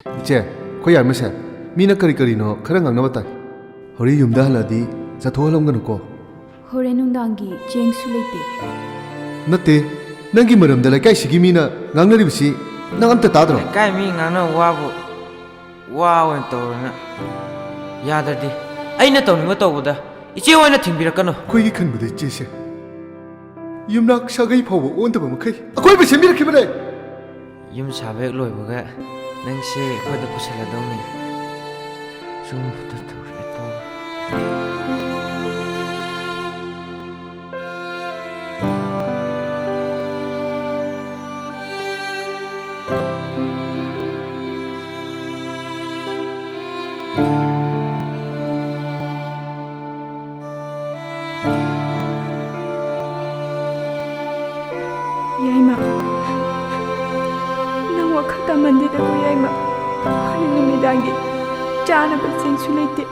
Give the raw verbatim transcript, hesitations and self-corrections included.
ꯏꯆꯦ, ꯑꯩꯈꯣꯏ ꯌꯥꯏꯃꯁꯦ ꯃꯤꯅ ꯀꯔꯤ ꯀꯔꯤꯅꯣ ꯈꯔ ꯉꯥꯡꯅꯕ ꯇꯥꯏ꯫ ꯍꯣꯔꯦꯟ ꯌꯨꯝꯗ ꯍꯜꯂꯛꯑꯗꯤ ꯆꯠꯊꯣꯛꯍꯜꯂꯝꯒꯅꯨꯀꯣ꯫ ꯍꯣꯔꯦꯟ ꯅꯨꯡꯗꯥꯡꯒꯤ ꯆꯦꯡꯁꯨ ꯂꯩꯇꯦ꯫ ꯅꯠꯇꯦ, ꯅꯪꯒꯤ ꯃꯔꯝꯗ ꯂꯩꯀꯥꯏꯁꯤꯒꯤ ꯃꯤꯅ ꯉꯥꯡꯅꯔꯤꯕꯁꯤ ꯅꯪ ꯑꯝꯇ ꯇꯥꯗ꯭ꯔꯣ? ꯂꯩꯀꯥꯏ ꯃꯤ ꯉꯥꯡꯅꯕ ꯋꯥꯕꯨ ꯋꯥ ꯑꯣꯏꯅ ꯇꯧꯔꯅ ꯌꯥꯗ꯭ꯔꯗꯤ ꯑꯩꯅ ꯇꯧꯅꯤꯡꯕ ꯇꯧꯕꯗ ꯏꯆꯦ ꯑꯣꯏꯅ ꯊꯤꯡꯕꯤꯔꯛꯀꯅꯨ꯫ ꯑꯩꯈꯣꯏꯒꯤ ꯈꯟꯕꯗ ꯏꯆꯦꯁꯦ ꯌꯨꯝꯅꯥꯛ ꯁꯥꯒꯩ ꯐꯥꯎꯕ ꯑꯣꯟꯗꯕ ꯃꯈꯩ ꯑꯀꯣꯏꯕ ꯁꯦꯝꯕꯤꯔꯛꯈꯤꯕꯅꯦ꯫ ꯌꯨꯝ ꯁꯥꯕ ꯍꯦꯛ ꯂꯣꯏꯕꯒ ꯅꯪꯁꯦ ꯑꯩꯈꯣꯏꯗ ꯄꯨꯁꯜꯂꯗꯧꯅꯤ꯫ ꯁꯨꯝ ꯇꯧꯔꯦ, ꯇꯧꯔꯦ꯫ ꯌꯥꯏꯃ, ꯅꯪ ꯋꯥꯈꯜ ꯇꯥꯃꯟꯗꯦꯗꯀꯣ ꯌꯥꯏꯃ꯫ ꯍꯣꯔꯦꯟ ꯅꯨꯃꯤꯗꯥꯡꯒꯤ ꯆꯥꯅꯕ ꯆꯦꯡꯁꯨ ꯂꯩꯇꯦ꯫